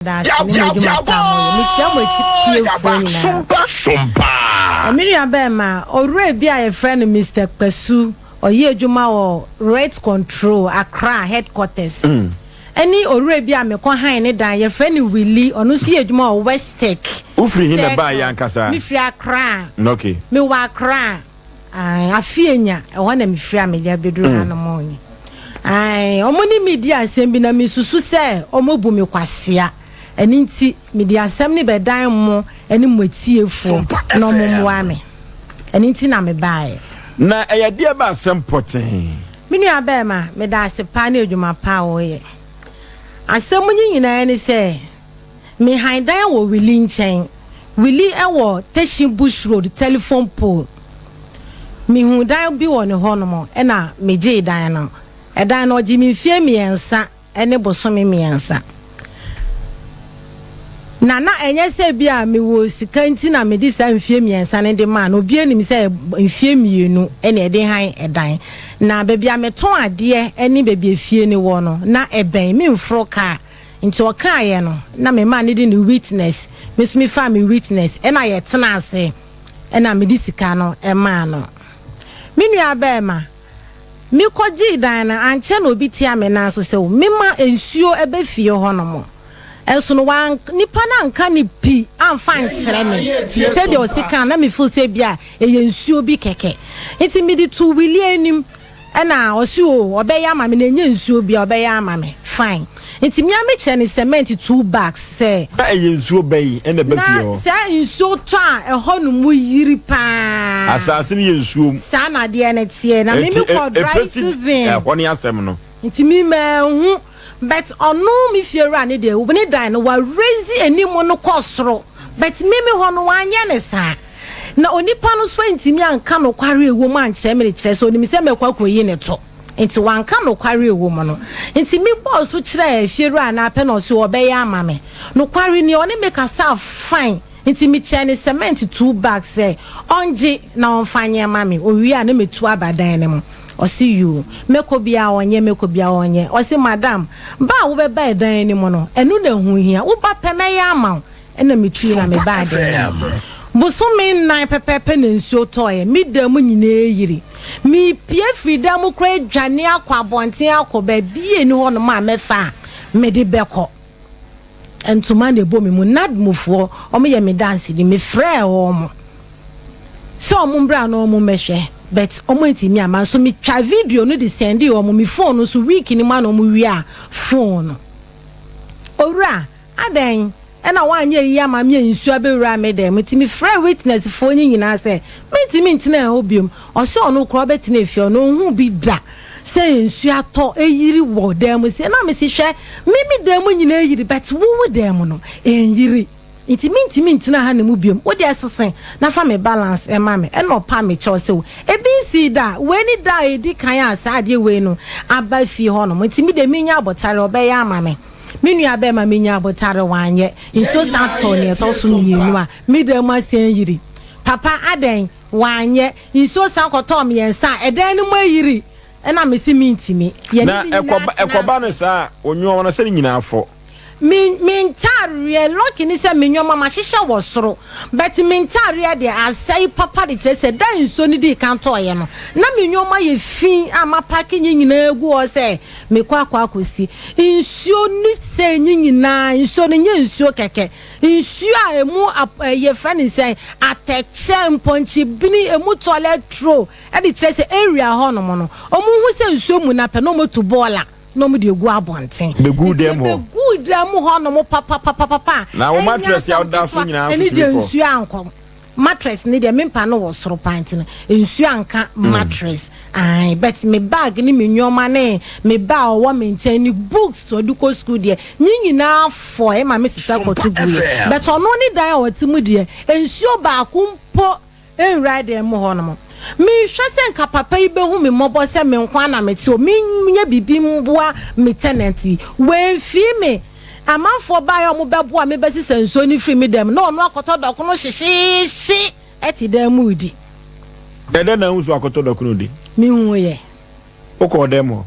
Da ase ne mo adwuma pa a moyɛ. Metia mo akyitiefoɔ nyinaa. Me nua bɛɛma, owura bi a yɛfrɛ no Mister Kpasu, ɔyɛ adwuma wɔ Rent Control, Accra headquarters. Ɛne owura bi a mekɔ han ne dan, yɛfrɛ no Willie, ɔno nso yɛ adwuma wɔ Westec. Wofiri he na ɛbaeɛ ankasa? Mefiri Accra. Okay. Mewɔ Accra. Ae, Afie-Nya, ɛhɔ na mefiri a mede abɛduru mm. hanom yi. Ae, wɔn ne me di asɛm bi na mesusu sɛ wɔabu me kwasea. Ɛno nti, mede asɛm no bɛdan mo ne mo atiefoɔ na wɔn mmoa me. Ɛno nti na mebaeɛ. Na ɛyɛ deɛ ba asɛm pɔtee? Me nua bɛrima, meda ase paa ne adwuma pa a woyɛ. Asɛm yi nyinaa ne sɛ, Me han dan wɔ Willie nkyɛn. Willie wɔ Teshie Bush Road telephone pole. Me huu dan bi wɔ ne hɔ nom ɛna me gyee dan no. Ɛdan no ɔgyee me mfie mmiɛnsa ne bosome mmiɛnsa. Na na ɛnyɛ sɛ bi a me wɔ sika nti na me de saa mfie mmiɛnsa no de maa no. Obiara nim sɛ mfie mmienu na ɛde han ɛdan. Na baabi a me tɔn adeɛ ne baabi a efie no wɔ no na ɛbɛn. Me nforo car. Nti ɔkaeɛ no na me maa no de ne witness, me nso me faa me witness ɛna yɛ tenaa ase ɛna me de sika no maa no. Me nua bɛɛma, me kɔ gyee dan no ankyɛ na obi tia me nan so sɛ o me ma nsuo ɛbɛ fie hɔ nom. Ɛnso no wan nipa no anka ne pi amfa ankyerɛ me sɛdeɛ ɔsi kaa na me feel sɛ ebia ɛyɛ nsuo bi kɛkɛ. Nti me de too Willie anim. Ɛna ɔse oo ɔbɛyɛ ama me na ɛnyɛ nsuo bia ɔbɛyɛ ama me fine nti mea me kyɛ no cement 2 bags sɛ. Na ɛyɛ nsuo bɛn ɛna ɛba fie Na hɔ? saa nsuo tɔ a ɛhɔ nom yiri paa. Asaase no yɛ nsuom. Saa na adeɛ no teɛ na me Nti me kɔ dry ɛpɛsi season. ɛhɔ ne asɛm no. Nti me manhu but ɔno me fie wura no deɛ ne dan no wa raise anim no kɔ soro but me me hɔ no wanyɛ no saa. Na onipa no nso antumi anka nokware a ɛwɔ mu ankyerɛ me de kyerɛ sɛ ɔnim sɛ mɛkɔ akɔyi ne to. Enti wanka nokware a ɛwɔ mu no. Enti mebɔɔ so kyerɛɛ fiewura no ara pɛ na ɔse ɔbɛyɛ ama me. Nokware ni, ɔne me kasaa fine. Enti mekyɛɛ no cement 2 bags sɛ ɔngye na ɔmfa nyɛ mma me. Ɔwie a na matu aba dan no mu. Ɔse yoo, mɛkɔ biara ɔnyɛ, mɛkɔ biara ɔnyɛ. Ɔse madam, ba a wobɛba dan no mu no, ɛno na ɛho hia. Woba pɛ mɛyɛ ama wo. Ɛna metui na mebaa dan mu. Bosome nnan pɛpɛɛpɛ na nsuo tɔeɛ. Me dan mu nyinaa yiri. Merepue afiri dan mu koraa adwane akɔ abɔnten akɔ baabi a ɛnni hɔnom a mɛfa a mede bɛkɔ. Ntoma na ɛbɔ me mu. NADMOfoɔ, wɔyɛ me danseni. Mefrɛɛ wɔn sɛ wɔn mmra na wɔn mmɛhwɛ but wɔn antumi amma. Nso metwa video no de sɛndee wɔn me phone no so week no mu a na wɔwiaa phone no. Owura, Adɛn na woanyɛ eyi amma me a nsu abewura me dan mu? Enti mefrɛɛ Witnessfoɔ no nyinaa sɛ mentumi ntena hɔ biom. Ɔse ɔno koraa ɔbɛtena efie hɔ na ɔnhuu bi da sɛ nsu atɔ ayiri wɔ dan mu sei. Na mese hwɛ, me me dan mu nyinaa ayiri but wo wo dan mu no ɛnyiri. Nti mentumi ntena ha ne mu biom. Wo deɛ sese na fa me balance ma me. Ɛna ɔpaa me kyɛw sɛ o, ebi nsii da. Wei ne da a ɛdi kan a saa adeɛ wei no aba fie hɔnom. Nti me deɛ menya abotare, ɔbɛyɛ ama me. Me nua bɛɛma me nyaa abotare wanyɛ. Nsuo san tɔɔ nea ɛtɔ so mienu a me dan mu asan yiri. Papa adɛn wanyɛ. Nsuo san kɔtɔɔ miɛnsa a ɛdan no mu ayiri ɛna me se mentimi. Yɛne Na ne nyinaa ɛkɔba tena ɛkɔba no ase. saa a, onwom no sɛ ne nyinaa fɔ. Me me ntaareɛ lucky ne sɛ me nnoɔma mahyehyɛ wɔ soro but me ntaareɛ deɛ asɛe papa de kyerɛ sɛ da nsuo no dii kan tɔɔeɛ no na me nnoɔma yɛ fi a mapake ne nyinaa agu hɔ sɛ Mekɔ akɔ akɔsi nsuo ne sɛ nyi nyinaa, nsuo no nyɛ nsuo kɛkɛ, nsuo a ɛmu yɛfrɛ no sɛn, atɛkyɛ, mpɔnkyebini, ɛmu toilet roll, ɛde kyerɛ sɛ area hɔ nom no, wɔn hu sɛ nsuo mu na pɛ na wɔn atu bɔɔla na wɔn de agu abɔnten. Bɛgu Nti dɛm hɔ. ɛbɛgu dɛm hɔ nom papapapapa a, Na wo ɛnyɛ mattress a asɛm woda so ketewa, nyinaa nso ɛne tumi deɛ fɔ. nsuo ankɔ. Mattress ne deɛ me mpa no wɔ soro paa nti no nsuo anka mattress ae but me bag ne me nnoɔma ne me ba a ɔwɔ me nkyɛn ne books ɔde kɔ school deɛ ne nyinaa fɔe ma me sesa kɔto guiɛ but ɔno ne dan a ɔte mu deɛ nsuo baako mpo nwura dan mu hɔ nom. Mehwɛ sɛ nka papa yi bɛhu me mmɔbɔ sɛ me nko ara na mete hɔ menyɛ biribi mboa me tenant yi wamfii me. Amanfoɔ baeɛ a wɔbɛboa me bɛsesa nsuo no firi me dan mu, na ɔno akɔtɔ dɔkono hyehyeehye te dan mu redi. Ɛdɛn na wohu sɛ wakɔtɔ dɔkono di? Mehuiɛ. Wokɔɔ dɛm hɔ?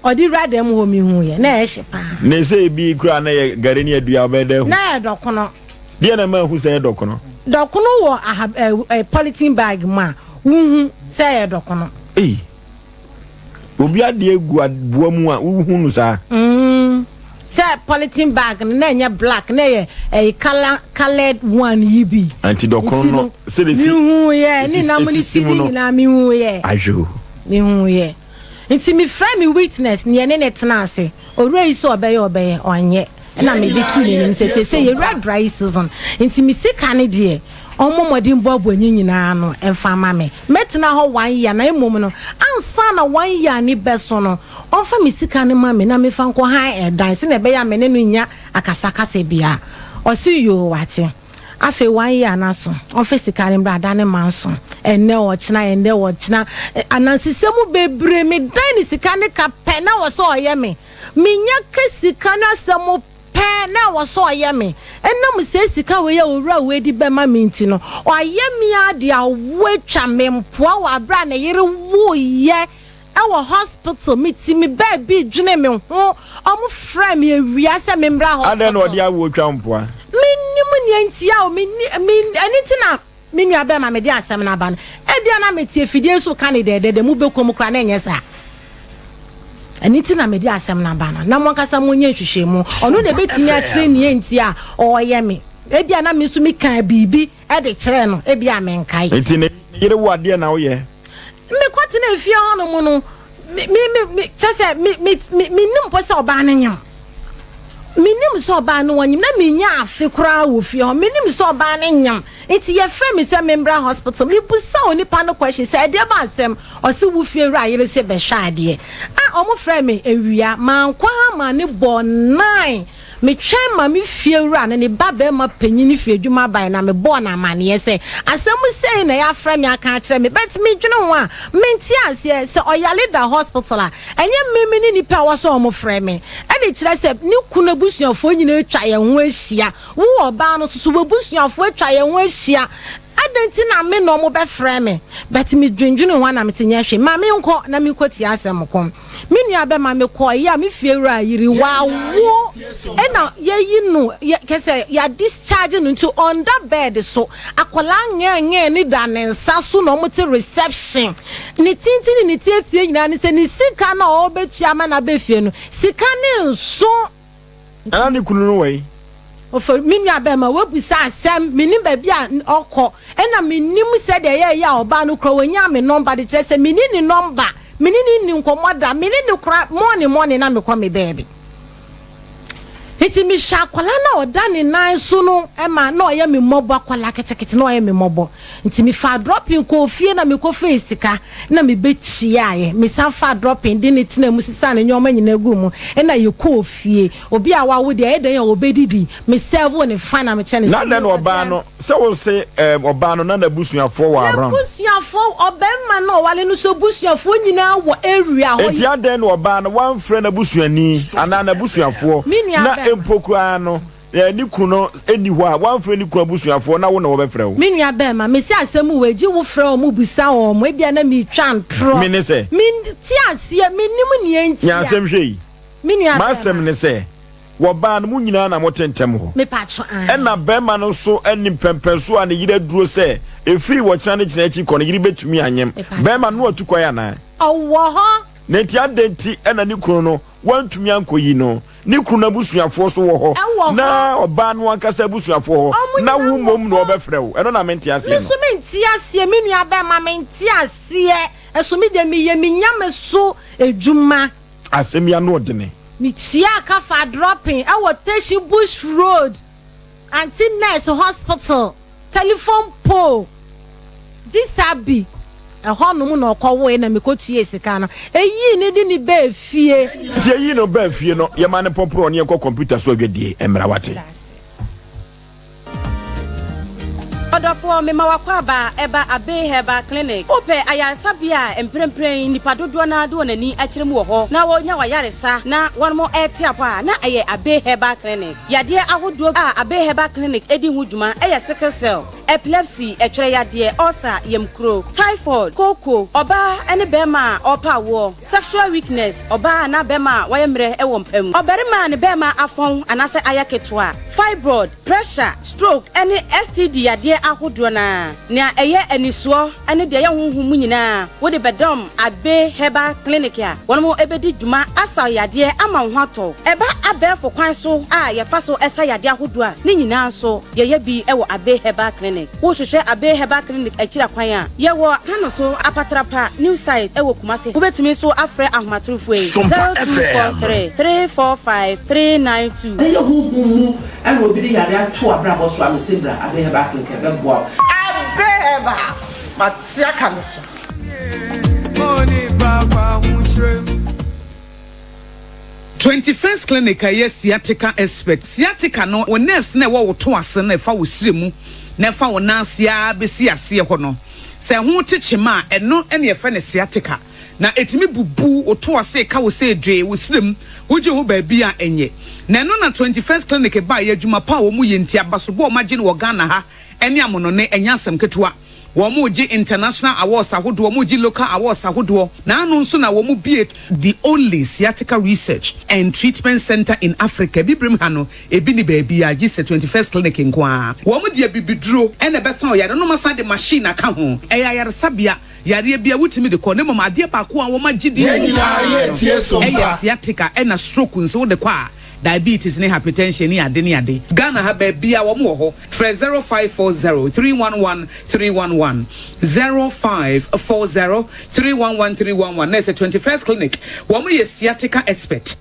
Ɔde wura dɛm hɔ mehu yɛ na ɛyɛ hye paa. Ne sɛ ebi koraa na yɛ gari ne adua ɔbɛyɛ dɛ ahu. Na yɛ dɔkono. Deɛ na ɛma ahu sɛ ɛyɛ dɔkono. Dɔkono wɔ aha ɛ ɛ polythene bag mu a wohu sɛ ɛyɛ dɔkono. Ei obi adeɛ gu aboa mu a wohu no saa. Mm sɛ polythene bag no na ɛnyɛ black na ɛyɛ ɛyɛ colour coloured one yi bi. Nti dɔkono no sɛde si mehu yɛ ne nam ne ti ne nyinaa mehu yɛ. Ahwɛ o. Mehu yɛ. Nti me frɛ me witness ne yɛne no tena ase, owura yi sɛ ɔbɛyɛ ɔbɛyɛ, ɔnyɛ, ɛna me de too n'anim sɛ seesei yɛwura dry season nti me sika no deɛ ɔmmɔ mmɔden mboaboa ne nyinaa ano mfa mma me, mɛtena hɔ one year na mmom no ansa na one year no bɛso no ɔmfa me sika no ma me na memfa nkɔ han ɛdan sɛnea ɛbɛyɛ a me ne no nnya akasakasa biara, ɔse yoo wate. Afei wanyɛ a n'aso, ɔmfa sika no mmra ada ne manso, ɛnnɛ ɔkyena, ɛnnɛ ɔkyena, anansesɛm bebree, medan ne sika no ka pɛ na wɔ sɛ ɔyɛ me, menya ka sika no asɛm pɛ na wɔ sɛ ɔyɛ me, ɛnam sɛ sika wei a owura wei de bɛma me nti no, ɔayɛ me ara de awo atwa me mpoa wɔ aberɛ a ne yere woeɛ. Ɛwɔ hospital me ti me baabi dwene me ho ɔmo frɛ me awia sɛ me mmra hospital. Adɛn na ɔde awoɔ twa mpoa? Me nim nea ntia o me ni me ɛno nti na me nua bɛɛma me de asɛm no aba no ebia na me te afidie so ka ne dɛɛdɛɛdɛ mo bɛkɔ mu koraa na ɛnyɛ saa ɛno nti na me de asɛm no aba no na mo ankasa mo nyɛ nhwehwɛmu ɔno na ɛbɛtumi akyerɛ nea ntia ɔɔyɛ me ebia na me nso me kaa biribi de kyerɛɛ no, ebia menkae. Enti ne yere wo a, deɛn na woyɛ? Mekɔtenaa fie hɔnom no, me, me, me, me, kyerɛ sɛ, me, me, me, mennim mpo sɛ ɔbaa no nyem. Mennim sɛ ɔbaa no ɔnyem. Na mennya afe koraa wɔ fie hɔ. Mennim sɛ ɔbaa no nyem. Enti yɛfrɛɛ me sɛ membra hospital. Mebusaa onipa no question sɛ, ɛdeɛ ba asɛm? Ɔse wo fie wura yere se bɛhwɛ adeɛ. Ah, wɔfrɛɛ me awia. Mankɔ ha maa ne bɔɔ nine. Metwɛn ma me fiewura ne ne ba barima panyin no fi adwuma bae na mebɔɔ no amanneɛ sɛ asɛm sei na yɛafrɛ me aka akyerɛ me but medwene ho a mente aseɛ sɛ ɔyare da hospital a ɛnyɛ me me ne nipa a ɛwɔ sɛ wɔfrɛ me de kyerɛ sɛ ne kunu abusuafoɔ nyinaa atwa yɛn ho ahyia wo ɔbaa no nso so w'abusuafoɔ atwa yɛn ho ahyia adɛn nti na me na wɔbɛfrɛ me but medwendwene ho a na mete nyɛ hwee ma menkɔ na menkɔtie asɛm ko. Me nua bɛma me kɔɔ yɛ a me fie wura yiri wawo ɛna yɛyi no yɛ kɛsɛ yɛ discharge no nti ɔnda bed so akwadaa ngɛɛngɛɛ ne da ne nsa so na ɔmo te reception ne tenten ne ne tietie nyinaa ne sɛ ne sika na ɔbɛtua ama no abɛ fie no sika ne nso. Ɛna ne kunu no wɔ he? Ɔfɛ me nua bɛrima wabisa asɛm menim baabi a ɔkɔ ɛna menim sɛdeɛ ɛyɛɛyɛ a ɔbaa no kora wɔnyaa me nɔmba de kyerɛ sɛ menni ne nɔmba mene ne nni nkɔmmɔ da mene ne kora mɔne mɔne na mekɔ me baabi nti mehwɛ akwadaa no a ɔda ne nan so no ɛma na ɔyɛ me mmɔbɔ akwadaa ketekete na ɔyɛ me mmɔbɔ Nti mefaa dropping kɔɔ fie na mekɔ fee sika na mebɛkyiaeɛ. Mesan faa dropping de no tenaa mu sesaa ne nnoɔma nyinaa guu mu na yɛkɔɔ fie. Obi a wawo deɛ ɛyɛ dɛn a ɔbɛdidi. Me serve no fine na mekyɛ no Na dɛn na ɔbaa no, sɛ wo se ɛɛm ɔbaa no na n'abusuafoɔ wɔ around. N'abusuafoɔ, ɔbarima no a ɔware no nso abusuafoɔ nyinaa wɔ area hɔ. Enti adɛn na ɔbaa no wamfrɛ n'abusuani anaa n'abusuafoɔ Me nua na bɛrima. mpo koraa no Na ne kunu no nni hɔ a, woamfrɛ ne kunu abusuafoɔ na wo na wɔbɛfrɛ wo. Me nua bɛɛma, mese asɛm wei, gye wo frɛ wɔn bisa wɔn, ebia na meretwa ntorɔ. Me ne sɛ. Mente aseɛ, mennim nea ntia. Nya asɛm hwɛ yi. Me nua bɛɛma. M'asɛm ne sɛ, wɔbaa no, mo nyinaa na mote ntɛm hɔ. Mepatwo, aane. Ɛna bɛɛma no nso nim pɛmpɛnsoɔ a ne yere aduro sɛ, ɛfiri wɔkyena ne kyena akyi kɔ no, yere bɛtumi anyem. Mepatwo. Bɛɛma no atu kwan anaa? Ɔwɔ hɔ. Na enti adɛn nti na ne kunu no wantumi ankɔyi no? Ne kunu no abusuafoɔ nso wɔ hɔ, Ɛwɔ hɔ. na ɔbaa no ankasa abusuafoɔ hɔ, Wɔn na nyinaa wo wɔ mmom na hɔ. wɔbɛfrɛ wo. Ɛno na mente aseɛ Me no. nso mente aseɛ, me nua bɛrima, mente aseɛ. Ɛso me deɛ meyɛ me nyame so adwuma. Asɛm yi ano ɔdene. Metuaa ka faa dropping ɛwɔ Teshie Bush Road. Aunty Nurse hospital telephone pole Gyisabi ɛhɔ nom na ɔkɔ woe na mekɔ tuee sika no eyii no de no baa fie. Nti eyii no baa fie no yɛma no pɔporɔ ne yɛnkɔ computer so adwadie mmra wate. Ɔdɔfoɔ, mema w'akwaaba ɛba Abbey Herbal Clinic. Wopɛ ayaresabea a mprempren nnipa dodoɔ no ara de wɔn ani akyerɛ mu wɔ hɔ na wɔnya w'ayaresa na wɔn rete apɔ a, na ɛyɛ Abbey Herbal Clinic. Yadeɛ ahodoɔ a Abbey Herbal Clinic di ho dwuma yɛ sickle cell. Epilepsy, ɛtwerɛ yadeɛ, ulcer, yamkuro, typhoid, kooko, ɔbaa ne barima a ɔrepɛ awoɔ, sexual weakness, ɔbaa anaa barima a wayɛ mmerɛ wɔ mpa mu, ɔbarima a ne barima afɔn anaasɛ ayɛ ketewa, fibroid, pressure, stroke ne STD yadeɛ ahodoɔ no ara, nea ɛyɛ anisoɔ ne deɛ ɛyɛ honhom mu nyinaa, wode bɛdɔm Abbey Herbal Clinic a wɔn bɛdi dwuma asa wo yadeɛ ama wo ho atɔ wo. Ɛba abɛɛfo kwan so a yɛfa so sa yadeɛ ahodoɔ a, ne nyinaa nso yɛyɛ bi wɔ Abbey Herbal Clinic. Wohwehwɛ Abbey Herbal Clinic akyiri akwan a, yɛwɔ Tanoso Apatrapa New Site wɔ Kumasi. Wobɛtumi nso afrɛ ahomatorofoɔ yi, Sompa FM. 0243 345 392. Sɛ ɛyɛ honhom mu na obi de yare ato w'abrabɔ so a, mese bra Abbey Herbal Clinic ɛbɛboa wo. Abbey Herbal, mate aka no so. 21st Clinic a ɛyɛ sciatica expert. Sciatica no, wo nerves no a ɛwɔ wo to ase no a ɛfa wo srɛ mu na ɛfa wo nan ase ara bɛsi aseɛ hɔ no, sɛ ɛho te kyema a, ɛno na yɛfrɛ no sciatica. Na ɛtumi bubu wo to ase, ɛka wo sɛ dwee, wo srɛ mu, wogye ho baabi a ɛnyɛ. Na ɛno na 21st Clinic baeɛ, adwuma pa a wɔyɛ nti, abasobɔ a wɔagye no wɔ Ghana ha ne amonɔne, ɛnyɛ asɛm ketewa. Wɔregye international awards ahodoɔ, wɔregye local awards ahodoɔ, na ano nso na wɔbue the only sciatica research and treatment centre in Africa, Abibirem ha no, ebi nni baabiara gye sɛ 21st Clinic nko ara. Wɔde abibiduro na ɛbɛsa ɔyare no, na wɔasan de machine aka ho. Ɛyɛ ayaresabea, yareɛ biara wotumi de kɔ, na mmom adeɛ baako a wɔagye din Yɛn wɔ mu nyinaa paa no yɛretie so yɛ mpa. sciatica ɛna stroke nso wode kɔ a, diabetes ne hypertension ne ade ne ade. Ghana ha baabiara wɔn wɔ hɔ. Frɛ 0540 311 311, 0540 311 311 na ɛsɛ 21st Clinic. Wɔn yɛ sciatica expert.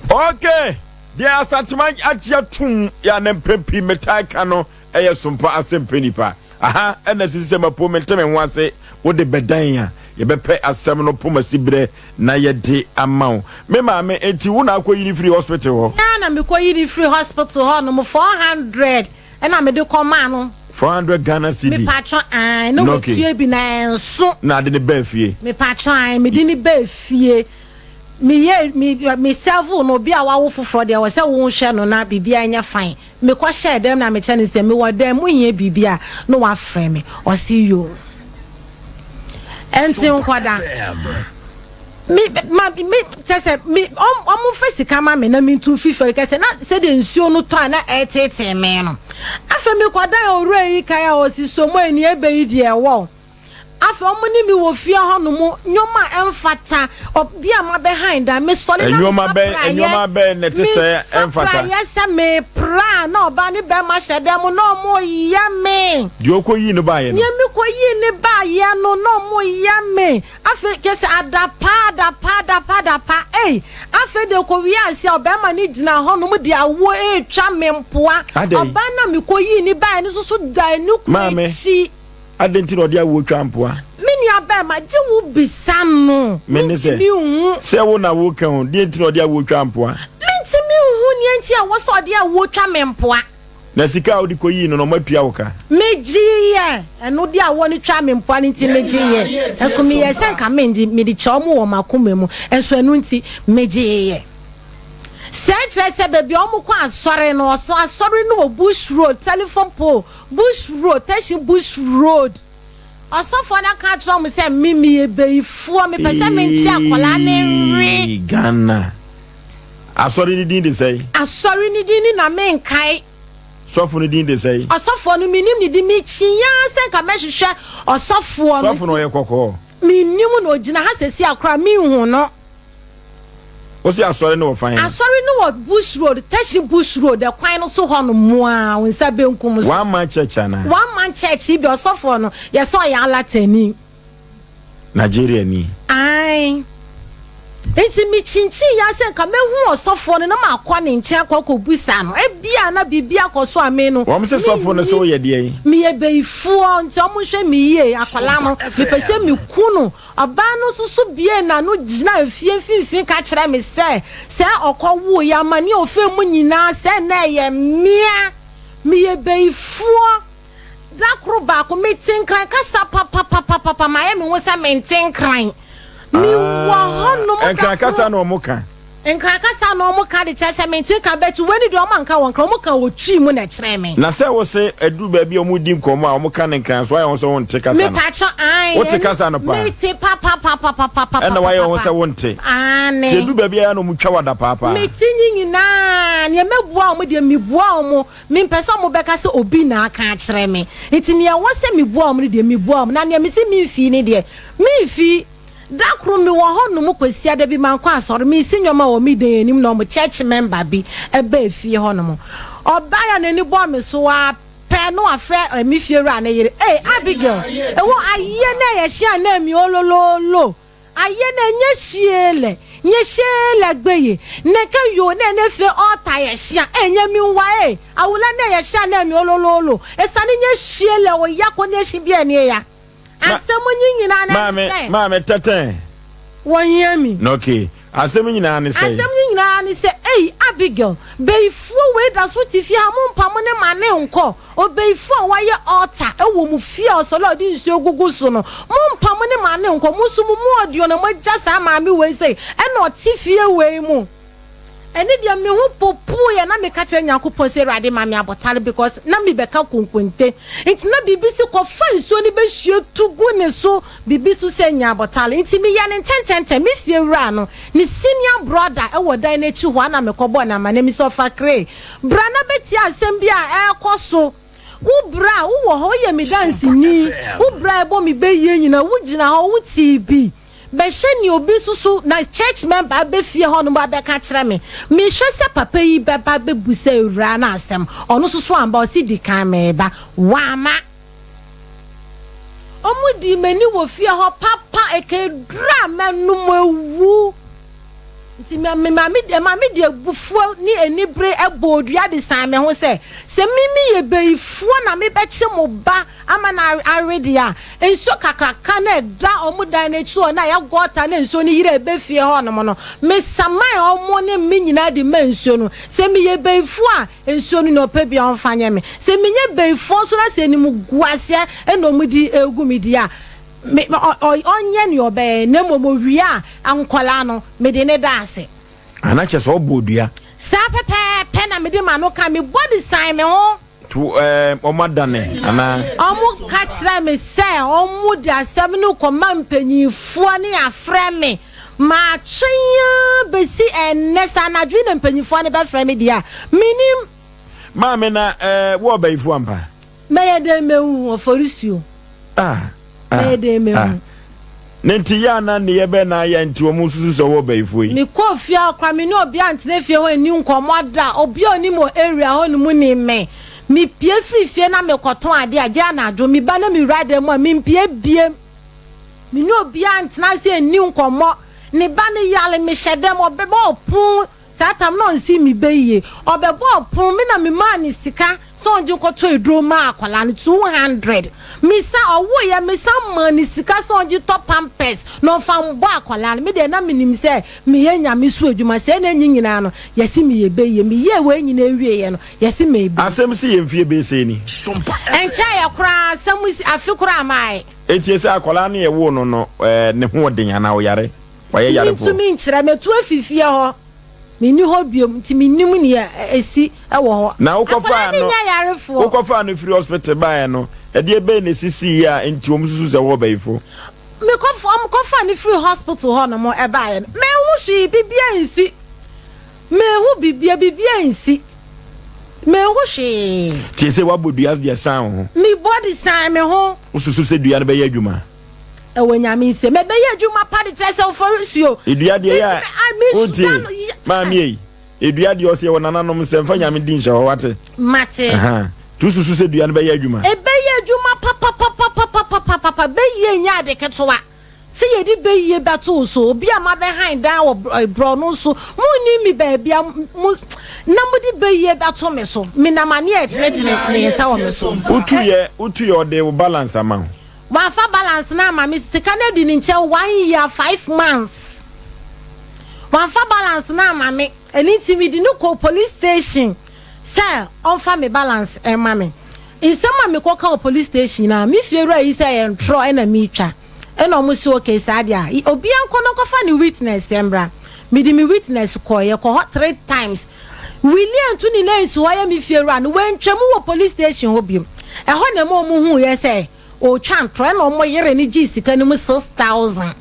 Okay, deɛ Asanteman agye atum yɛ a na mpɛn pii metaa ka no ɛyɛ sompa asɛmpɛ nipa. Aha ɛna sisi sɛ mapo mente me ho ase wode bɛdan a yɛbɛpɛ asɛm no poma si berɛ na yɛde ama wo. Me maame enti wo na akɔyi no firi hospital hɔ? Me ara na mekɔyi no firi hospital hɔ nom 400 ɛna mede kɔmaa no. 400 Ghana cedi? Mepatwɔ ae na watua bi na ɛnso. Na ade no baa fie? Mepatwɔ ae mede no baa fie. Meyɛ me me serve no obi a wawo foforɔ deɛ ɛwɔ sɛ wohwɛ no na biribiara nyɛ fine. Mekɔ hyɛɛ dɛm na mekyerɛ no sɛ mewɔ dɛm mo hia biribi a na wafrɛ me ɔse yoo ɛnti nkɔda me ma me kyɛ sɛ me ɔmo mfa sika ma me na me ntu mfi fɛre kɛsɛ na sɛdeɛ nsuo no tɔ a na ɛreteetee me no afei mekɔdan owura yi kan a ɔsi so mo ani ebe yi deɛ ɛwɔ Afei wɔn ne me wɔ fie hɔnom, nneɛma a ɛmfata, obi a mabɛhan dan, mesɔre na Nneɛma mefa bɛn praeɛ, nneɛma bɛn na ɛte sɛ mefa ɛmfata? praeɛ sɛ mepra na ɔbaa ne bɛrima hyɛ dan mu na wɔyɛ me. Deɛ ɔkɔyii no baeɛ no. Nea mekɔyii ne baeɛ no na wɔyɛ me. Afei kyerɛ sɛ adapa adapa adapa adapa ei. Afei deɛ kɔwie ase a ɔbarima no gyina hɔnom de awoɔ retwa me mpoa. Adɛn? Ɔbaa no a mekɔyii ne baeɛ no nso so da ne kunu Maame. akyi. Adɛn nti na ɔde awoɔ twa mpoa? Me nuabarima, gye wo bisa no. Me ne sɛ, Mentumi nhu. Sɛ wo na woreka o, deɛn nti na ɔde awoɔ twa mpoa? Mentumi nhu nea nti a ɛwɔ sɛ ɔde awoɔ twa me mpoa. Na sika a wode kɔyii no no, wɔatua wo ka? Megyeeɛ. Ɛno de awoɔ no twaa me mpoa no nti, megyeeɛ. Nso meyɛɛ sɛ nka mengye, mede kyɛɛ wɔn wɔ m'akoma mu, nso ɛno nti, megyeeɛ. Sɛ kyerɛ sɛ baabi a wɔkɔ asɔre no, ɔsɔ asɔre no wɔ Bush Road, telephone pole, Bush Road, Teshie Bush Road. Ɔsɔfoɔ no aka akyerɛ wɔn sɛ me meyɛ bayifoɔ, mepɛ sɛ menkye akwadaa no nwe. Eii Ghana. Asɔre no din de sɛn? Asɔre no din ni na menkae. Sɔfo no din de sɛn? Ɔsɔfoɔ no mennim ne din, mekyia sɛ nka mɛhwehwɛ ɔsɔfoɔ no. Sɔfo no ɔyɛ kɔkɔɔ? Mennim no, ɔgyina ha seesei a koraa menhu no. Wose asɔre no wɔ fan? Asɔre no wɔ Bush Road, Teshie Bush Road, ɛkwan no so hɔ nom a, wo nsa benkum so. One man church anaa? One man church yi bi, ɔsɔfoɔ no, yɛsɛ ɔyɛ Alatani. Nigeria ni? Ae. Nti me kyinkyin ya sɛ nka mɛhu ɔsɔfoɔ no na makɔ ne nkyɛn akɔ akɔbusa no. Ebia na biribi akɔ so a me no. Wɔn se sɔfoɔ no sɛ woyɛ deɛn? Meyɛ bayifoɔ, nti wɔn nhwɛ me yie, akwadaa no, mepɛ sɛ meku no. Ɔbaa no nso so buee n'ano gyinaa efie mfimfini ka kyerɛɛ me sɛ, sɛ ɔkɔwoeɛ amane a ɔfaa mu nyinaa, sɛ na ɛyɛ mmea. Meyɛ bayifoɔ. Da koro baako, mete nkran kasa papapapapa, mayɛ me ho sɛ mente nkran. Mewɔ hɔnom da Nkran kasa koro. na wɔn ka. Nkran kasa na ɔmo ka de kyerɛ sɛ mente Nkran but wei no deɛ ɔmo anka wɔ Nkran, ɔmo ka wɔ Twi mu na ɛkyerɛɛ me. Na sɛ wo se aduru baabi a ɔmo di nkɔmmɔ a ɔmo ka no Nkran so ayɛ ho sɛ wonte kasa no? Mepakyɛ ae. Wote kasa no paa? Mete papapapapapapapa. Ɛna wayɛ wo ho sɛ wonte? Aane. Nti ɛduru baabi a ɛyɛ a na ɔmo twa wo adapaa paa? Mete nyi nyinaa, nea mɛbua ɔmo deɛ mebua ɔmo, mempɛ sɛ ɔmo bɛka sɛ obi na aka akyerɛ me, nti nea ɛwɔ sɛ mebua ɔmo no deɛ mebua ɔmo, na nea mese memfii no deɛ memfii. Da koro mewɔ hɔ nom Kwasiada bi mankɔ asɔre, meresi nnoɔma wɔ me dan anim na wɔn church member bi baa fie hɔ nom. Ɔbaeɛ a n'ani bɔɔ me so ara pɛ na wafrɛ me fie wura no yere, Ei Abigail, ɛwɔ ayie na ɛyɛ hye anaa mi olololo, ayie na ɛnyɛ hyie lɛ, nyɛ hyee lɛ gbeye, neke yoo na ɛnɛ fie altar yɛ hye a, ɛnyɛ mi nwa ee, awula na ɛyɛ hye anaa mi olololo, esane nyɛ hyie lɛ oya ko ne hye bi ɛne ya. Asɛm nyi nyinaa ne Maame, sɛ. maame tɛtɛn. Wɔhia mi. Na okay. Asɛm nyinaa ne sɛ. Asɛm nyi nyinaa ne sɛ, Ei, Abigail, bayifoɔ wei da so te fie ha, mompa mo ne ma ne nkɔ. Obayifoɔ a wayɛ altar wɔ mo fie a ɔsɔre a ɔde nsuo gugu so no, mompa mo ne ma ne nkɔ. Mo nso mo mu ɔdeɛ na moagya saa maame wei sei, ɛna ɔte fie wei mu. Ɛno deɛ me ho popoeɛ na meka kyerɛ Nyankopɔn sɛ Awurade ma me abotare because na mebɛka konkonte nti na biribi se kɔfa nsuo no bɛhwie tu gu ne so biribi so sɛ nya abotare nti meyɛ no ntɛntɛntɛm me fie wura no ne senior brother wɔ dan no akyi hɔ a na mekɔbɔɔ no amanneɛ me sɛ ɔfa bra na bɛtie asɛm bi a ɛrekɔ so wo bra wowɔ hɔ woyɛ me danseni wo bra ɛbɔ me bɛyie nyina wogyina hɔ wotee bi Bɛhwɛ nea obi nso so na church member aba fie hɔ nom abɛka akyerɛ me. Mehwɛ sɛ papa yi bɛba abɛbusa awuraa no asɛm. Ɔno nso so amba, ɔse di kan meba. Wamma. Ɔmo dii m'ani wɔ fie hɔ papa, ɛka aduru a mɛnom awu. Nti me me maame ɛma me de abufuo ne anibere bɔɔ dua de san me ho sɛ, sɛ me meyɛ bayifoɔ na mebɛkye mo ba ama no awe deɛ a, nsuo kakraka no a ɛda wɔn dan no akyi hɔ no a ɛyɛ gɔta na nsuo no yiri a ɛba fie hɔnom no, mesaman wɔn ne me nyinaa de ma nsuo no. Sɛ meyɛ bayifoɔ a, nsuo no nea ɔpɛ biara ɔmfa nyɛ me. Sɛ menyɛ bayifoɔ nso na sɛ animguaseɛ na wɔde regu me deɛ a, me, ɔ, ɔ, ɔnyɛ nea ɔbɛyɛ, na mmom owie a, nkwadaa no, mede ne da ase. Ana kyerɛ sɛ ɔbɔ dua. Saa pɛpɛɛpɛ na mede m'ano ka, me body san me ho. To ɛɛ wɔn adane anaa? Wɔka kyerɛɛ me sɛ wɔde asɛm no rekɔma mpanimfoɔ ne afrɛ me. Matwɛn ara bɛsi ɛnnɛ, sɛ anadwo yi na mpanimfoɔ no bɛfrɛ me deɛ a, mennim. Maame na ɛɛ wo ɔbayifoɔ ampa? Mɛyɛ dɛn mahu ɔfɔresuo? Ah, ah, Mɛyɛ dɛn mahu? ah. Ne nti yɛ ana nneyɛ bɛn na ayɛ nti wɔn susu sɛ ɔwɔ ɔbayifoɔ yi? Mekɔɔ fie hɔ koraa, me ne obiara antena fie hɔ anni nkɔmmɔ da. Obiara a ɔnim wɔ area hɔ no mu nim me. Mepue firi fie na mekɔtɔn adeɛ a, gye anadwo. Meba na mewura dan mu a, mempue bio. Me ne obiara antena ase anni nkɔmmɔ. Ne ba no yare, mehyɛ dam, ɔbɛbɔ ɔpon. Saa tam no ɔnsee me bɛ yie. Ɔbɛbɔɔ pon, me na me maa no sika sɛ ɔngye nkɔtɔ aduro mma akwadaa no, 200. Me san, ɔwoeɛ, me san maa no sika sɛ ɔngye tɔ pampers na ɔmfa mbɔ akwadaa no. Me deɛ na menim sɛ meyɛ Nyame so adwuma, sɛɛ na nyi nyinaa no, yɛse meyɛ bɛ yie. Meyɛɛ wei nyinaa wieeɛ no, yɛse meyɛ bɛ yie. Asɛm si yɛ mfie bɛyɛ sɛn ni? Ɛnkyɛeɛ koraa, asɛm si, afe koraa maae. Enti ɛsɛ akwadaa no yɛwoo no no, ne ho ɔden anaa ɔyare? Wayɛ yarefoɔ. Mentumi nkyerɛ. Matu afi fie hɔ. Menni hɔ biom, nti mennim nea ɛsi wɔ hɔ. Na wokɔfaa Akwadaa no no, nyɛ yarefoɔ. wokɔfaa no firi hospital baeɛ no, ɛdeɛ bɛn na ɛsisiiɛ a nti wɔn susu sɛ wɔwɔ bayifo? Mekɔf, wɔn kɔfaa no firi hospital hɔ nom baeɛ no, manhu hwee, biribiara ansi. Manhu biribiara, biribiara ansi. Manhu hwee. Tie sɛ woabɔ dua deɛ san wo ho. Me body san me ho. Wosusu sɛ dua no bɛyɛ adwuma? Ɛwɔ Nyame nsam. Ɛbɛyɛ adwuma pa de kyerɛ sɛ oforisuo. Edua deɛ yɛ a wotie maame ei edua deɛ ɔsɛ yɛwɔ nananom nsɛm fa Nyame di nhyɛ hɔ wate. Mate. Tu susu sɛ dua no bɛyɛ adwuma. Ɛbɛyɛ adwuma papapapapapapapa bɛyie nyɛ ade ketewa sɛ yɛde bɛyie bɛto wo so obi a mabɛhan dan wɔ borɔno so monni me baabi a mo na mode bɛyie bɛto me so menam aneɛ ɛtenetene ne nsa wɔ me so. Wotu yɛ wotu yɛ ɔde wo balance ama wo. Wamfa balance no amma me, sika no adi ne nkyɛn one year five months. Wamfa balance no amma me, ɛno nti mede no kɔɔ police station sɛ ɔmfa me balance mma me. Nsɛm a mekɔka wɔ police station no a, me fie wura yi sɛ ɛyɛ ntorɔ na meretwa. Ɛna wɔn se okay saa deɛ a, obiara nkɔ na ɔnkɔfa ne witness mmra. Mede me witness kɔɔ, yɛkɔ hɔ tre times. Willie antu ne nan nsi hɔ yɛ me fie wura no, wantwa mu wɔ police station hɔ biom. Ɛhɔ na ɛma wɔn huuiɛ sɛ ɔretwa ntorɔ, ɛna wɔn yere no gyee sika no mu 6000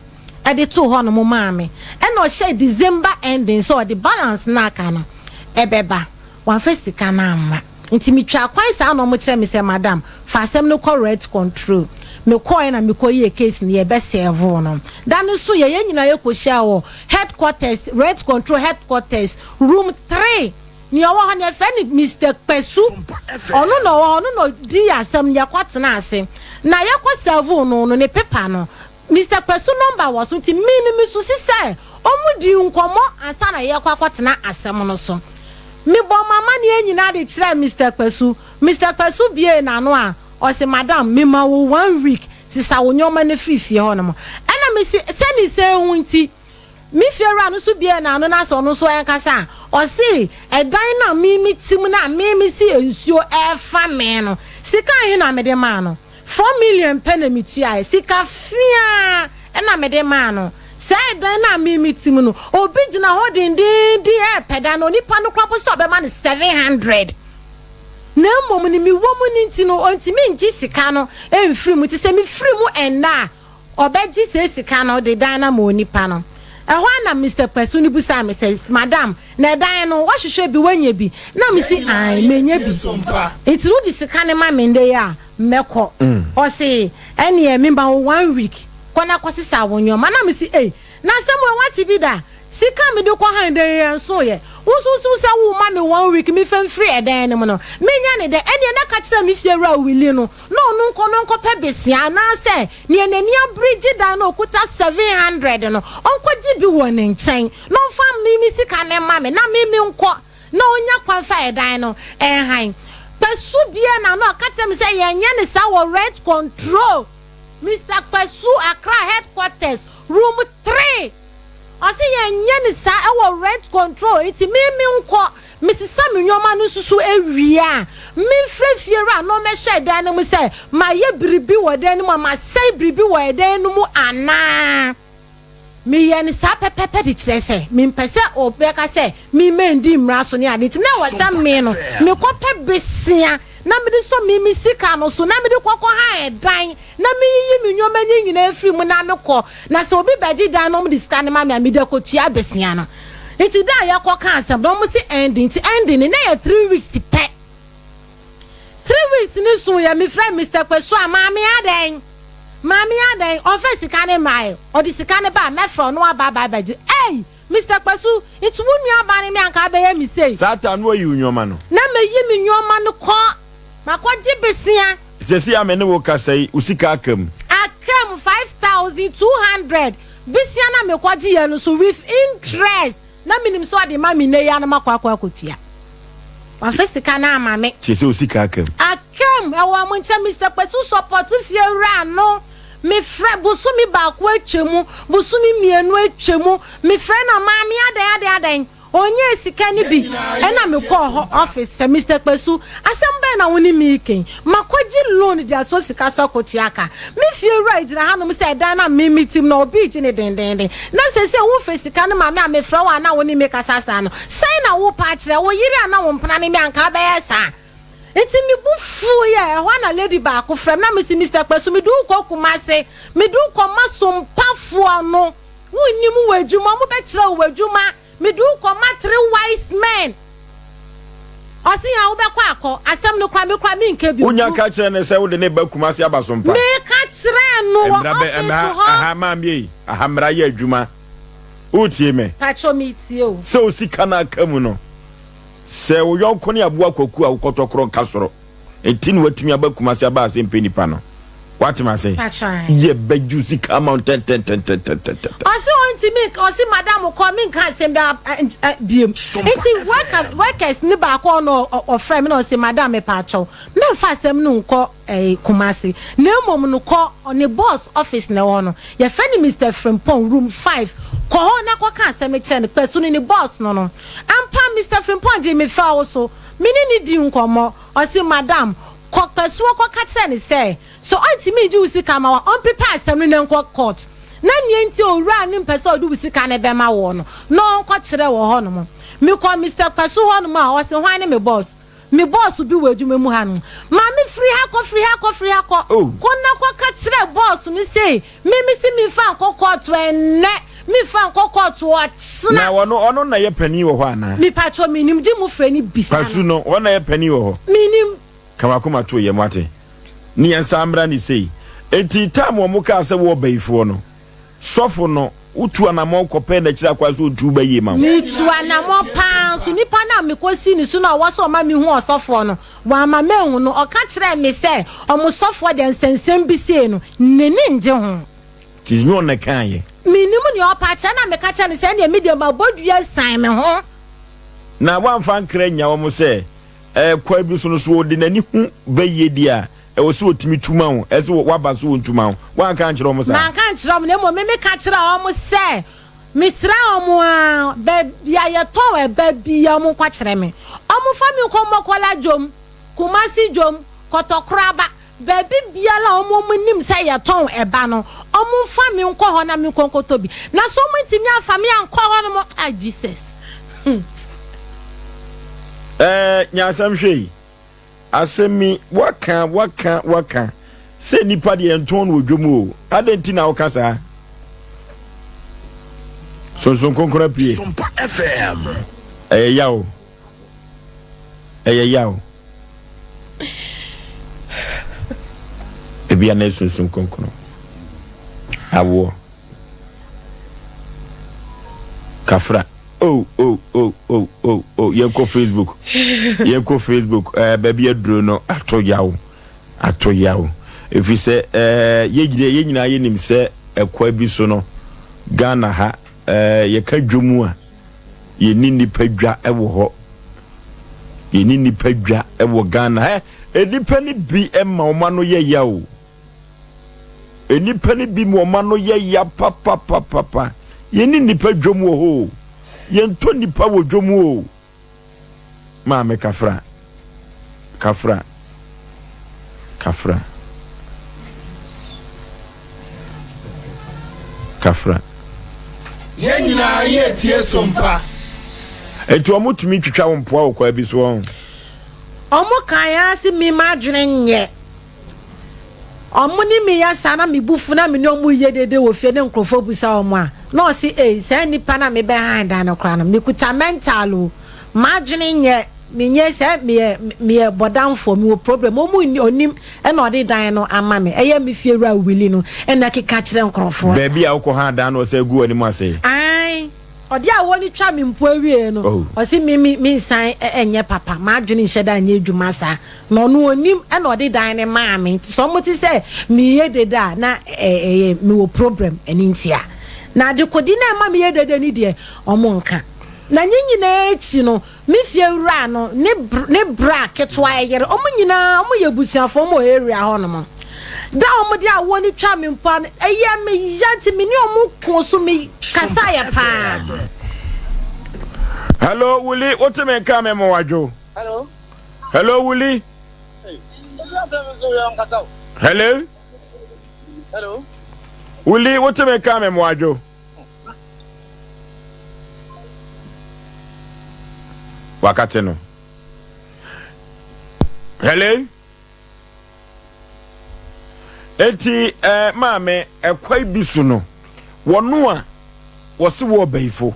de too hɔ nom maa me. Ɛna ɔhyɛɛ December ending sɛ ɔde balance no a aka no ɛbɛba. Wamfa sika no amma. Nti metwaa kwan saa na wɔkyerɛ me sɛ madam fa asɛm no kɔ rent control. Mekɔɔɛ na mekɔyɛɛ case no yɛbɛ serve no. Da no so yɛ yɛn nyinaa yɛkɔhyiaa wɔ headquarters, rent control headquarters, room tre. Nea ɔwɔ hɔ no yɛfrɛ no Mister Kpasu. Ɔno na ɔwɔ hɔ, ɔno na ɔdii asɛm no yɛkɔtenaa ase. Na yɛkɔ serve no no ne paper no Mister Kwasu nɔmba wɔ so nti me no me susi sɛ ɔmo dii nkɔmɔ ansa na yɛkɔ akɔtena asɛm no so. Me bɔ m'amaneɛ nyinaa de kyerɛɛ Mister Kwasu. Mister Kwasu biee n'ano a ɔse madam me ma wo one week sesa wo nnoɔma no firi fie hɔ nom. Ɛna me se sɛ ne sɛn ho nti? Me fiewura no nso biee n'ano na sɛ ɔno nso ɛnkasa a ɔse ɛdan no a me me te mu no a me me se nsuo ɛɛfa me no sika ahe na mede maa no? 4 million pɛ na metuaeɛ. Sika feaa na mede maa no. Saa ɛdan no a me mete mu no, obi gyina hɔ dendeenden repɛ dan no, onipa no koraa mpo sɛ ɔbɛma no 700. Na mmom no, mewɔ mu no nti no, ɔntumi ngye sika no mfiri mu. Nti sɛ mefiri mu ɛnnɛ a, ɔbɛgye saa sika no de dan no ama onipa no. Ɛhɔ ara na Mister Kpasu no bisaa me sɛ, Madam, na ɛdan no, woahwehwɛ bi, woanya bi? Na mese, Aane, manya bi. Nti wode sika no ma me nnɛ yi a, mɛkɔ. Ɔse, Ɛneɛ mema wo one week, kɔ na kɔsesa wo nnoɔma. Na mese, Ei, na asɛm wei woate bi da? Sika a mede kɔ han dan yi ɛnsoeɛ. Wosusu sɛ worema me one week memfa mfiri ɛdan no mu no, menyɛ no dɛn? Ɛneɛ na ka kyerɛ me fiewura Willie no na ɔno nkɔ na ɔnkɔpɛ besia anaasɛ nea n'ani abere gye dan no a ɔkuta 700 no, ɔnkɔgye bi wɔ ne nkyɛn na ɔmfa me me sika no mma me na me menkɔ na ɔnya kwan fa ɛdan no hann. Kpasu bue n'ano a ɔka kyerɛ me sɛ yɛnyɛ no saa wɔ rent control. Mister Kpasu, Accra headquarters, room tre. Ɔse yɛnyɛ no saa ɛwɔ rent control nti me menkɔ mesesa me nnoɔma no nso so awie a memfrɛ fiewura na ɔmmɛhwɛ ɛdan no mu sɛ mayɛ biribi wɔ dan no mu a masɛe biribi wɔ ɛdan no mu anaa. Meyɛ no saa pɛpɛpɛ de kyerɛ sɛ mempɛ sɛ ɔbɛka sɛ me mandi mmara so ne ade nti na ɛwɔ sɛ me no mekɔpɛ besea na mede sɔ me me sika no so na mede kɔkɔha ɛdan na meyiyi me nneɛma nyi nyinaa firi mu na mekɔ na sɛ obi bɛgye dan na wɔde sika no ma me a mede akɔtua besea no. Nti da a yɛkɔka asɛm no wɔn se ɛndi nti ɛndi no na ɛyɛ 3 weeks pɛ. 3 weeks ne so yɛ mefrɛ Mr Kwasu a, maame adɛn, maame adɛn, ɔmfa sika ne mmae, ɔde sika ne ba a mɛfrɛ ɔno aba aba abɛgye. Ei, Mr Kwasu, nti wo nua ba ne me anka abɛyɛ me sei? Saa time no wayi wo nneɛma no. Na meyi me nneɛma no kɔ makɔgye besia. Sɛsi a me ne wo kasa yi, wo sika aka mu. Aka mu 5200. Besia na mekɔgye yɛ no so with interest. Na menim sɛ ɔde ma me nnɛ yi ara na makɔ akɔ akɔtua. Wamfa sika no amma me. Kyerɛ sɛ wo sika aka mu. Aka mu. Ɛwɔ mo nkyɛn Mister Kwesi support fie wura no. Mefrɛ, bosome baako atwa mu, bosome mmienu atwa mu, mefrɛ no a, maame adɛn adɛn adɛn? Ɔnyɛɛ sika no bi. Ɛna mekɔɔ hɔ office sɛ, Mister Kpasu, asɛm bɛn na wo ne me reka yi? Makɔgye loan de asɔ sika so akɔtua ka. Me fie wura gyina hanom sɛ ɛdan no a me mete mu no, obi regye no dendeenden. Na seesei womfa sika no ma me a mefrɛ wo a na wo ne me kasa saa no, sɛn na worepɛ akyerɛ? Wo yere anaa wo mpena ne me a anka wobɛyɛ saa? Nti me bo fuiɛ. Ɛhɔ ara na lady baako frɛ me na mese, Mister Kpasu, mede wo kɔ Kumasi, mede wo kɔma Sompafoɔ no. Wonnim w'adwuma, wɔbɛkyerɛ wo w'adwuma. Mede wo kɔma three wise men. Ɔse yɛn wobɛkɔ akɔ. Asɛm no koraa me koraa menka bio. Wonya ka kyerɛ no sɛ wode ne ba Kumasi aba so mpa. Meka kyerɛɛ no wɔ Mmra bɛ office ɛmɛ hɔ. aha maame ei aha mmra yɛ adwuma. Wotie me? Pakyɛw metie o. Sɛ wo sika no aka mu no sɛ wo yɔnko ne aboa kwaku a wokɔtɔ korɔ nka soro. Enti na watumi aba Kumasi aba ase mpɛ nipa no. Wate me ase? Yɛ bɛgye wo sika ama wo ntɛntɛntɛntɛntɛntɛntɛ. Ɔse ɔntumi nka, ɔse madam kɔ menka asɛm biara biom. Nti worker workers no baako ɔno ɔfrɛ me na ɔse madam mepaakyɛw mɛmfa asɛm no nkɔ eh, Kumasi na mmom no kɔ ne boss office na ɛwɔ hɔ no yɛfrɛ no Mister Frimpong room 5 kɔ hɔ na kɔka asɛm no kyerɛ no kpɛso no ne boss no no. Ampa Mister Frimpong gyee me fɛw so. Me ne no dii nkɔmmɔ. Ɔse, Madam, kɔ Kpasuo kɔka kyerɛ no sɛ, sɛ ɔntumi ngye wo sika mma wo a, ɔmprepare asɛm no na nkɔ court. Na nea enti a owura no mpɛ sɛ ɔde wo sika no bɛma woɔ no, na ɔnkɔkyerɛ wɔ hɔnom. Mekɔɔ Mister Kwasu hɔnom a, ɔse hwan ne me boss? Me boss bi wɔ adwuma mu hanom. Maame firi ha kɔ, firi ha kɔ, firi ha kɔ. Oh. Kɔ na kɔka kyerɛ boss no sei, me mese memfa nkɔ kɔɔto ɛnnɛ, memfa nkɔ kɔɔto ɔkyena. Na ɔno, ɔno na yɛ panin wɔ hɔ anaa? Mepakyɛw mennim, gye mo frɛ no bisa no. Kwasu no, ɔno na yɛ panin wɔ hɔ? Mennim. Ka w'akoma to yam wate. Ne yɛn san mmra ne sei. Enti time wɔn kaa sɛ wɔ bayifoɔ no, sɔfo no, wotu anamɔn kɔpɛɛ n'akyiri akwan sɛ ɔntu wo bayie ma wo. Metu anamɔn paa nso nipa no a mekɔsii ne so no a ɔwɔ sɛ ɔma mehu ɔsɔfoɔ no, wamma manhu no. Ɔka kyerɛɛ me sɛ wɔn sɔfoɔ deɛ nsɛnsɛm bi sei no, n'ani nnye ho. Nti nyɛ ɔno na ɛkaeɛ? Mennim nea ɔpɛ akyerɛ na meka kyerɛɛ no sɛ ɛnneɛ me deɛ mabɔ dua asiane me ho. Na wamfa ankra annya wɔn sɛ Kwan bi so no, so ɔde n'ani hu bayie deɛ a, ɛwɔ sɛ ɔtumi tu ma wo? Ɛsɛ sɛ waba so ɔntu ma wo? Woanka ankyerɛ wɔn saa? Manka ankyerɛ wɔn, na mmom me meka kyerɛɛ wɔn sɛ, Mesrɛ wɔn ara, baabi a yɛtɔn ɛba biara wɔnkɔkyerɛ me. Wɔmfa me nkɔ Mɔkɔla dwom, Kumasi dwom, Kɔtɔkoraba, Baabi biara a wɔn nim sɛ yɛtɔn ɛba no, wɔmfa me nkɔ hɔ na menkɔ nkɔtɔ bi. Na sɛ wɔantumi amfa me ankɔ hɔ nom, ah Jesus. Hmm. Ɛɛ, nya asɛm hwɛ yi. Asɛm yi, waka, waka, waka sɛ nipa deɛ yɛntɔn no wɔ dwom o. Adɛn nti na woka saa? Sonson kronkron apue. Sompa FM. Ɛyɛ yaw. Ɛyɛ yaw. Ebia na esunsum kronkron. Awoɔ. Kafra. Oh, oh, oh, oh, oh, oh. Yɛnkɔ Facebook. Yɛnkɔ Facebook. Ɛɛ eh, baabi aduro no ato yaw. Ato yaw. Ɛfiri sɛ ɛɛ eh, yɛn nyinaa yɛnim sɛ ɛkwa bi so no Ghana ha ɛɛ eh, yɛka dwom a Yɛnni nnipa dwa wɔ hɔ. Yɛnni nnipa dwa wɔ Ghana. Ɛ nnipa no bi ma wɔn ano yɛ ya o. Nnipa no bi ma wɔn ano yɛ ya papapapapa. Yɛnni nnipa dwom wɔ hɔ o. Yɛntɔ nnipa wɔ dwom o. Maame Kafra. Kafra. Kafra. Kafra. Yɛn nyinaa yɛ tie sompa. Enti wɔn tumi twitwa wo mpoa wɔ kwaa bi so wɔn. Wɔn kan ara se me m'adwene nyɛ. Ɔmo ne me yɛ saa na me bo fu na me ne ɔmo yɛ dede wɔ fie ne nkorɔfoɔ bisa ɔmo a na ɔse ei saa nipa no a me bɛ han dan no koraa no me kuta mental o m'adwene nyɛ me nyɛ sɛ meyɛ meyɛ bɔdamfoɔ me wɔ problem ɔmo nni ɔnim ɛna ɔde dan no ama me ɛyɛ me fie wura Willie no ɛna ɛkeka kyerɛ nkorɔfoɔ saa. Baabi a wokɔ han dan no ɔsɛ gu w'anim ase. Ae. Ɔde awɔ no twa me mpo awiei no, Oh. ɔse me me mensan nyɛ papa, m'adwene nhyɛ da nyɛ adwuma saa. Na ɔno ɔnim ɛna ɔde dan no maa me. Nti sɛ ɔmo te sɛ meyɛ dede a na ɛyɛ mewɔ problem ɛno nti a. Na adekode no a ɛma meyɛ dede no deɛ ɔmo nka. Na ne nyinaa akyi no, Me fie wura no ne ne bra ketewa yere, wɔn nyinaa wɔn yɛ abusuafoɔ, wɔn wɔ area hɔ nom. Da a wɔn de awoɔ no twa me mpoa no, ɛyɛ me ya nti me ne wɔn ko so me kasa yɛ paa. Hello Wuli, wote me nka me mo wadwo. Hello. Hello Wuli. Hello. Hello. Wuli, wote me nka me mo wadwo. Wakate no. Hello. Eti eh, maame ɛkwae bi so no wɔno a wɔse wɔ ɔbayifo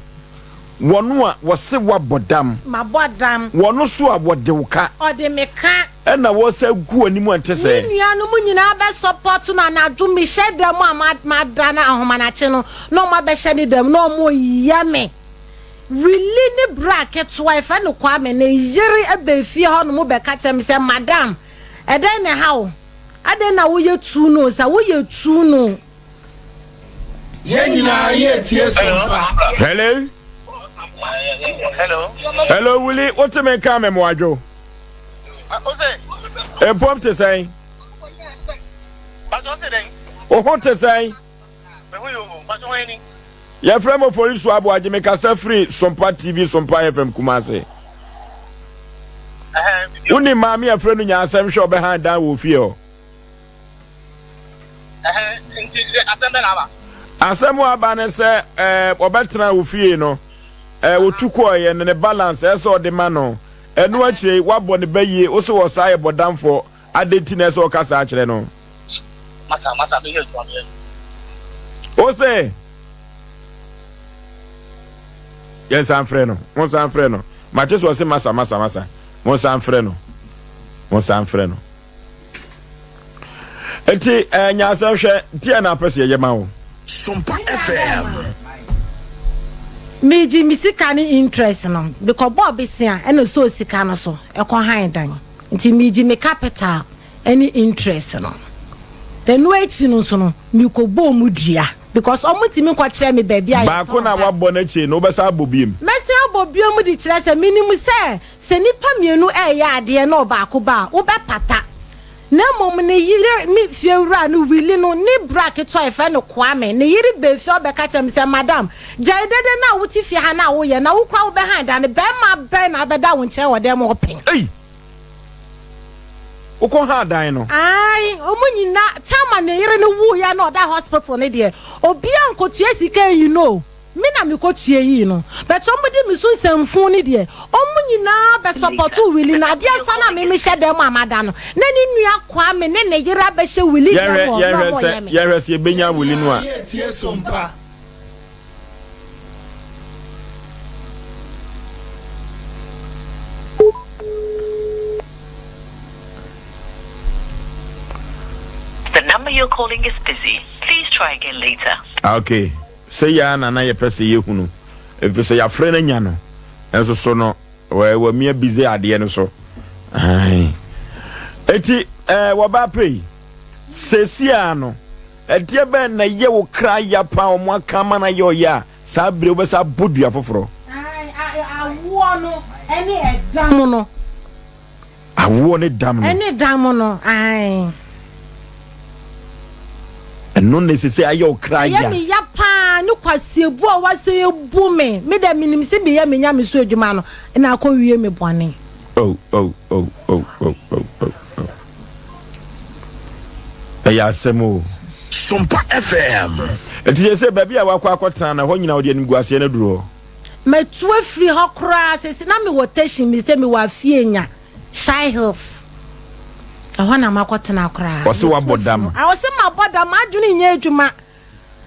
wɔno a wɔse wabɔ dam mabɔ dam wɔno so a wɔde wo ka ɔde me ka Ɛna wɔsa gu anim a ɛnte sɛɛ. Me nuanom nyinaa bɛ support no anadwo mehyɛ da mu a mada no ahomanakye no na ɔmo abɛhyɛ ne dam na ɔmo yɛ me Willie ne bra ketewa yɛfrɛ no Kwame ne yere ɛbɛ fie hɔ nom bɛka kyerɛ me sɛ madam ɛdɛn na ɛha wo adɛn na woyɛ tuu no sa woyɛ tuu no. Yɛn nyinaa yɛ tie sompa. Hello. Hello. Hello Willie, wote me nka me mmoadwo. Mpom te sɛn? Wo ho te sɛn? Yɛfrɛ mo Forisu Aboagye, mekasa firi Sompa TV, Sompa FM Kumase. Wonim maame a frɛ no nya asɛm hwɛ ɔbɛhan dan wɔ ofie hɔ. Asɛm a aba ne sɛ ɛɛ ɔbɛtena wo fie no ɛɛ otu kɔɔyɛ no ne balance ɛsɛ ɔde ma no ɛno akyire yi wabɔ ne ba yie wo so wɔ saa yɛ bɔdamfoɔ adɛn nti na ɛsɛ ɔka saa kyerɛ no. Masa masa meyɛ adwuma meyɛ adwuma. Wo se yɛn san frɛ no mo san frɛ no mate so ɔse masa masa masa mo san frɛ no mo san frɛ no. Enti eh, nya asɛm hwɛ, deɛ na apɛ sɛ yɛyɛ ma wo? Sompa FM. Megye me sika ne interest no mekɔbɔɔ besea ɛna osoo sika no so ɛkɔ han dan nti megye me capital ɛne interest no ɛno akyi no nso no mekɔbɔɔ mu dua because ɔmo ntumi nkɔ kyerɛ me baabi a Baako yɛtɔn na dan. wabɔ no akyire no wobɛsan abɔ biom? Mɛsan abɔ biom de kyerɛ sɛ menim sɛ Sɛ nnipa mmienu reyɛ adeɛ na ɔbaako ba a, wobɛpata. Na mmom ne yere ne fiewura no, Willie no, ne bra ketewa a yɛfrɛ no Kwame, ne yere baa fie a ɔbɛka kyerɛɛ me sɛ, Madam, gyae dede no a wote fie ha no a woyɛ, na wo koraa wobɛhan da no, barima bɛn na abɛda wo nkyɛn wɔ dan mu hɔ pɛn? Ei! Wokɔ haa dan no? Ae, wɔn nyinaa, Thelma ne yere no wuiɛ na ɔda hospital no deɛ, obiara nkɔtua sika nyi no o. Me na me kɔ tue yii no but ɔmo de me so nsɛmfuu no deɛ ɔmo nyinaa bɛ sɔpɔtoo Willie na adeɛ sa no a me me hyɛ dan mu a mada no na ne nua Kwame ne ne yere abɛhyɛ Willie dan Yɛnhwɛ mu hɔ na yɛnhwɛ ɔmo sɛ yɛ me. yɛnhwɛ sɛ yɛbɛnya Willie no a. Yɛn tie so mpa. The number you're calling is busy. Please try again later. Okay. Sei ara na na yɛpɛ sɛ yɛhunu, ɛfiri sɛ yɛafrɛ no anya no, nso so no, wamia bize adeɛ no so. Eti, ɛɛ, wɔba pɛ yi, seesie ara no, ɛdeɛ bɛn na ɛyɛ wo kra ya paa wɔn aka ama no ayɛ ɔyɛ a, saa bere wobɛsa abɔ dua foforɔ? Awoɔ no ne ɛdam no. Awoɔ ne dam no. Ɛne dam no, ae. Ɛno na ɛsɛ sɛ ayɛ wo kra ya. Ɛyɛ me ya paa ne kwasiebu a wasan abu me. Me dɛ menim sɛ meyɛ me nyame so adwuma no na akɔwie me bɔne. Oh, oh, oh, oh, oh, oh, oh, oh. Ɛyɛ asɛm o. Sompa FM. Ɛti sɛ sɛ baabi a wakɔ akɔtena no, ɛhɔ nyina wɔde animguaseɛ no aduru hɔ. Matu afiri hɔ koraa sese na mewɔ Teshie me sɛ mewɔ Afienya, Shai Hills. Ɛhɔ na makɔtena koraa. Ɔse wabɔ dam. Ɔse mabɔ dam, m'adwene nyɛ adwuma.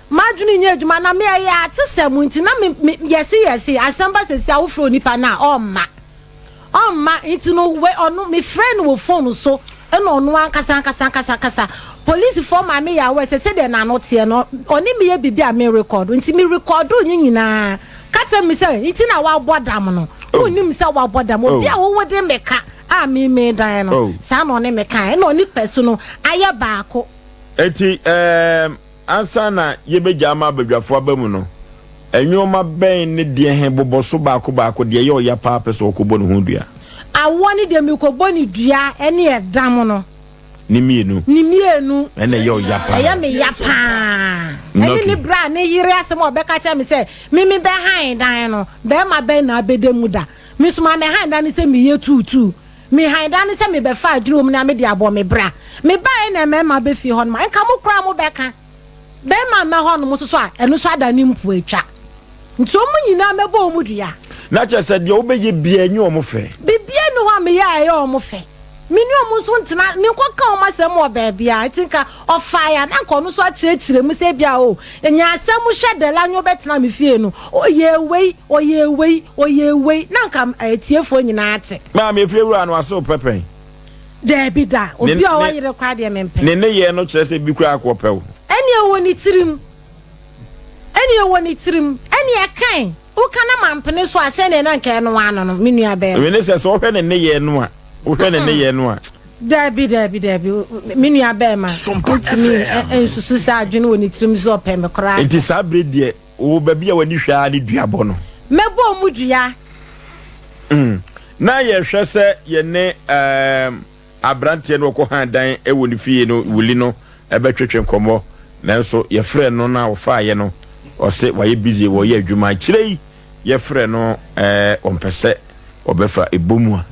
M'adwene nyɛ adwuma na me ɛyɛ atesɛm nti na me me yɛse yɛse asɛm ba sɛsi a wofrɛ onipa no a ɔmma. Ɔmma nti no we ɔno me frɛ no wɔ phone so ɛna ɔno ankasa ankasa ankasa ankasa polisifoɔ maa me yɛ aware sɛ sɛdeɛ n'ano teɛ no ɔne me yɛ biribi a me record nti me record ne nyinaa ka kyerɛ me sɛ nti na wabɔ dam no Oh. wonnim sɛ wabɔ dam obi a Oh. wowo de me ka a me me dan no Oh. saa na ɔne me ka ɛna ɔne kpɛso no ayɛ baako. Eti ɛɛm. Ansa na yebegya ama abadwafo aba mu no, nneɛma bɛn ne deɛ he bobɔ so baako baako deɛ ɛyɛ ɔya paa pɛ sɛ ɔkɔbɔ ne ho dua? Awoɔ no deɛ mekɔbɔ no dua ne ɛdam no. Ne mmienu. Ne mmienu. Ɛna ɛyɛ ɔya paa. Ɛyɛ me ya paa. Ɛne ne berɛ a ne yere asɛm a ɔbɛka kyerɛ me sɛ me mebɛhan dan no, bɛrima bɛn na abɛda mu da? Me nso mammɛhan dan no sɛ meyɛ tuutuu. Me han da ne sɛ mebɛfa adwene wɔ mu na mede abɔ me bra. Mebaeɛ na mmarima aba fie hɔnom a, nka mo koraa mobɛka. Barima mma hɔnom nso so a, ɛno nso ada ne mpoatwa. Nti wɔn nyinaa mɛbɔ wɔn dua. Na kyerɛ sɛ deɛ wobɛyɛ biara ɛnyɛ wɔn fɛ. Biribiara nni hɔ a meyɛ a ɛyɛ wɔn fɛ. Me ne wɔn nso ntena, menkɔka wɔn asɛm wɔ baabiara. Nti nka ɔfaeɛ a, na nka ɔno nso akyerɛkyerɛ mu sɛ ebia o, nya asɛm hwɛ Dela ne ɔbɛtena me fie no, ɔyɛɛ wei, ɔyɛɛ wei, ɔyɛɛ wei, na nka atiefoɔ nyinaa ate. Maame efiewura no asew pɛ pɛn? Daabi da, obi a ɔwɔ yere koraa deɛ mempɛ. Ne nneyɛɛ no kyerɛ sɛ bi koraa ko ɔpɛ wo. Ɛnneɛ ɛwɔ ne tirim, ɛnneɛ ɛwɔ ne tirim, ɛnneɛ ɛkan, woka na mampene so a sɛdeɛ na nka ɛno ara no no, me nua bɛrima. Mene sɛ sɛ wohwɛ ne nneyɛɛ no a, wohwɛ ne nneyɛɛ no a. Daabi, daabi, daabi, me nua bɛrima, ntumi nsusu saa adwene wɔ ne tirim sɛ ɔpɛ me koraa. Nti saa bere deɛ Wo baabi a w'ani hwɛ ara ne duabɔ no. Mɛbɔ mu dua. Mm. Na yɛhwɛ sɛ yɛne um, aberanteɛ no ɔkɔ han dan wɔ ne fie no wuli no ɛbɛtwetwe nkɔmmɔ nanso yɛfrɛ no na ɔfaeɛ no ɔse wayɛ busy wɔyɛ adwuma akyire yi yɛfrɛ no ɛɛ ɔmpɛ sɛ ɔbɛfa ɛbɔ mu a.